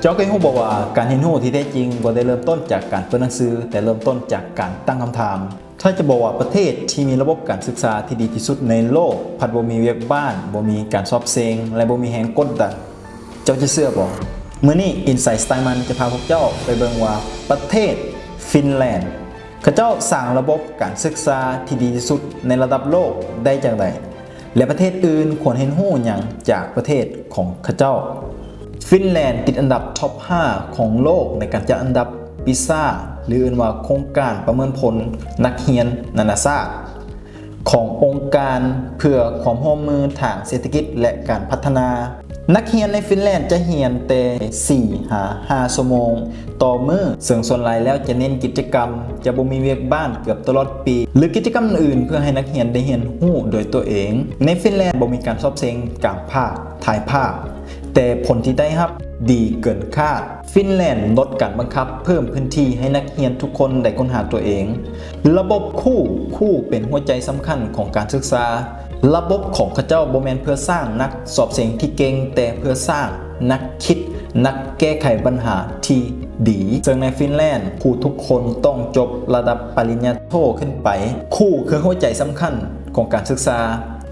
ເຈົ້າເຄີຍຮູ້ບໍ່ວ່າ ການຮຽນຮູ້ທີ່ແທ້ຈິງບໍ່ໄດ້ເລີ່ມຕົ້ນຈາກການເປີດໜັງສື, ແຕ່ເລີ່ມຕົ້ນຈາກການຕັ້ງຄຳຖາມ. ຖ້າຈະບອກວ່າປະເທດທີ່ມີລະບົບການສຶກສາທີ່ດີທີ່ສຸດໃນໂລກ ພັດບໍ່ມີວຽກບ້ານ, ບໍ່ມີການສອບເສັງ ແລະ ບໍ່ມີແຮງກົດດັນ, ເຈົ້າຈະເຊື່ອບໍ່? ມື້ນີ້ Inside Steinman ຈະພາພວກເຈົ້າໄປເບິ່ງວ່າປະເທດຟິນແລນ ເຂົາເຈົ້າສ້າງລະບົບການສຶກສາທີ່ດີທີ່ສຸດໃນລະດັບໂລກໄດ້ຈັ່ງໃດ ແລະ ປະເທດອື່ນຄວນຮຽນຮູ້ຫຍັງຈາກປະເທດຂອງເຂົາເຈົ້າ. ຟິນແລນຕິດອັນດັບທັອບຫ້າຂອງໂລກໃນການຈັດອັນດັບ PISA ຫຼື ເອີ້ນວ່າໂຄງການປະເມີນຜົນນັກຮຽນນານາຊາດ ຂອງອົງການເພື່ອຄວາມຮ່ວມມືທາງເສດຖະກິດ ແລະ ການພັດທະນາ. ນັກຮຽນໃນຟິນແລນຈະຮຽນແຕ່ສີ່ຫາຫ້າຊົ່ວໂມງຕໍ່ມື້, ເຊິ່ງສ່ວນຫຼາຍແລ້ວຈະເນັ້ນກິດຈະກຳ, ຈະບໍ່ມີວຽກບ້ານເກືອບຕະຫຼອດປີ ຫຼື ກິດຈະກຳອື່ນເພື່ອໃຫ້ນັກຮຽນໄດ້ຮຽນຮູ້ໂດຍຕົວເອງ. ໃນຟິນແລນບໍ່ມີການສອບເສັງກາງພາກ, ທ້າຍພາກ, ແຕ່ຜົນທີ່ໄດ້ຮັບດີເກີນຄາດ. ຟິນແລນລົດການບັງຄັບ, ເພີ່ມພື້ນທີ່ໃຫ້ນັກຮຽນທຸກຄົນໄດ້ຄົ້ນຫາຕົວເອງ. ລະບົບຄູ, ຄູເປັນຫົວໃຈສຳຄັນຂອງການສຶກສາ. ລະບົບຂອງເຂົາເຈົ້າບໍ່ແມ່ນເພື່ອສ້າງນັກສອບເສັງທີ່ເກັ່ງ, ແຕ່ເພື່ອສ້າງນັກຄິດ, ນັກແກ້ໄຂບັນຫາທີ່ດີ. ເຊິ່ງໃນຟິນແລນ, ຄູທຸກຄົນຕ້ອງຈົບລະດັບປະລິນຍາໂທຂຶ້ນໄປ. ຄູຄືຫົວໃຈສຳຄັນຂອງການສຶກສາ,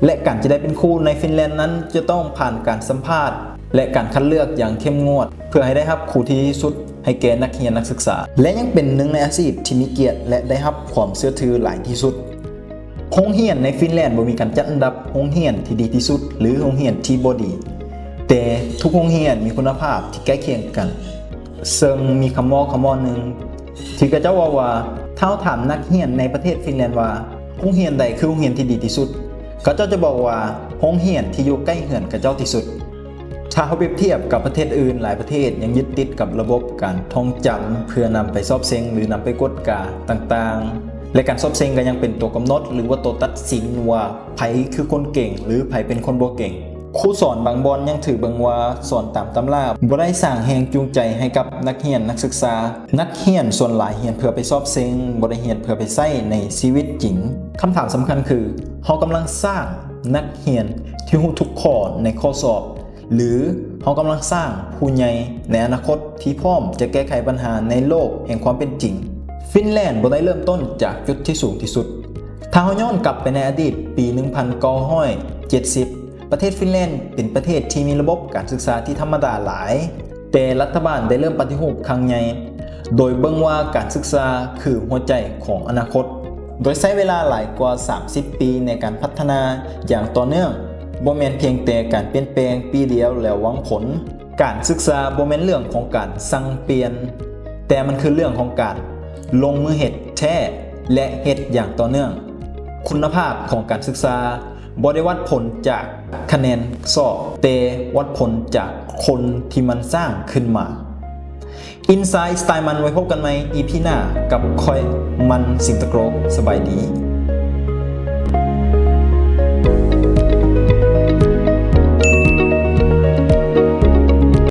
ແລະ ການຈະໄດ້ເປັນຄູໃນຟິນແລນນັ້ນ ຈະຕ້ອງຜ່ານການສຳພາດ ແລະ ການຄັດເລືອກຢ່າງເຂັ້ມງວດ ເພື່ອໃຫ້ໄດ້ຮັບຄູທີ່ດີທີ່ສຸດໃຫ້ແກ່ນັກຮຽນນັກສຶກສາ ແລະ ຍັງເປັນໜຶ່ງໃນອາຊີບທີ່ມີກຽດ ແລະ ໄດ້ຮັບຄວາມເຊື່ອຖືຫຼາຍທີ່ສຸດ. ໂຮງຮຽນໃນຟິນແລນບໍ່ມີການຈັດອັນດັບໂຮງຮຽນທີ່ດີທີ່ສຸດ ຫຼື ໂຮງຮຽນທີ່ບໍ່ດີ, ແຕ່ທຸກໂຮງຮຽນມີຄຸນນະພາບທີ່ໃກ້ຄຽງກັນ. ເຊິ່ງມີຄຳເວົ້າຄຳເວົ້າໜຶ່ງທີ່ເຂົາເຈົ້າເວົ້າວ່າ ຖ້າເຮົາຖາມນັກຮຽນໃນປະເທດຟິນແລນວ່າ ໂຮງຮຽນໃດຄືໂຮງຮຽນທີ່ດີທີ່ສຸດ? ເຂົາເຈົ້າຈະບອກວ່າ ໂຮງຮຽນທີ່ຢູ່ໃກ້ເຮືອນເຂົາເຈົ້າທີ່ສຸດ. ຖ້າເຮົາປຽບທຽບກັບປະເທດອື່ນ, ຫຼາຍປະເທດຍັງຍຶດຕິດກັບລະບົບການທ່ອງຈຳ ເພື່ອນຳໄປສອບເສັງ ຫຼື ນຳໄປກວດກາຕ່າງໆ ແລະ ການສອບເສັງກໍຍັງເປັນຕົວກຳນົດ ຫຼືວ່າຕົວຕັດສິນວ່າໃຜຄືຄົນເກັ່ງ ຫຼື ໃຜເປັນຄົນບໍ່ເກັ່ງ. ຄູສອນບາງບ່ອນຍັງຖືເບິ່ງວ່າສອນຕາມຕຳລາ, ບໍ່ໄດ້ສ້າງແຮງຈູງໃຈໃຫ້ກັບນັກຮຽນນັກສຶກສາ. ນັກຮຽນສ່ວນຫຼາຍຮຽນເພື່ອໄປສອບເສັງ, ບໍ່ໄດ້ຮຽນເພື່ອໄປໃຊ້ໃນຊີວິດຈິງ. ຄຳຖາມສຳຄັນຄື ເຮົາກຳລັງສ້າງນັກຮຽນທີ່ຮູ້ທຸກຂໍ້ໃນຂໍ້ສອບ ຫຼື ເຮົາກຳລັງສ້າງຜູ້ໃຫຍ່ໃນອະນາຄົດທີ່ພ້ອມຈະແກ້ໄຂບັນຫາໃນໂລກແຫ່ງຄວາມເປັນຈິງ? ຟິນແລນບໍ່ໄດ້ເລີ່ມຕົ້ນຈາກຈຸດທີ່ສູງທີ່ສຸດ. ຖ້າເຮົາຍ້ອນກັບໄປໃນອະດີດ, ປີໜຶ່ງພັນເກົ້າຮ້ອຍເຈັດສິບ ປະເທດຟິນແລນເປັນປະເທດທີ່ມີລະບົບການສຶກສາທີ່ທຳມະດາຫຼາຍ, ແຕ່ລັດຖະບານໄດ້ເລີ່ມປະຕິຮູບຄັ້ງໃຫຍ່ ໂດຍເບິ່ງວ່າການສຶກສາຄືຫົວໃຈຂອງອະນາຄົດ, ໂດຍໃຊ້ເວລາຫຼາຍກວ່າສາມສິບປີໃນການພັດທະນາຢ່າງຕໍ່ເນື່ອງ, ບໍ່ແມ່ນພຽງແຕ່ການປ່ຽນແປງປີດຽວແລ້ວຫວັງຜົນ. ການສຶກສາບໍ່ແມ່ນເລື່ອງຂອງການສັ່ງປ່ຽນ, ແຕ່ມັນຄືເລື່ອງຂອງການລົງມືເຮັດແທ້ ແລະ ເຮັດຢ່າງຕໍ່ເນື່ອງ. ຄຸນນະພາບຂອງການສຶກສາບໍ່ໄດ້ວັດຜົນຈາກຄະແນນສອບ, ແຕ່ວັດຜົນຈາກຄົນທີ່ມັນສ້າງຂຶ້ນມາ. Inside Steinman ໄວ້ພົບກັນໃໝ່ ອີ ພີ ໜ້າກັບຂ້ອຍ ມັນ ສິງຕະໂກຣກ. ສະບາຍດີ.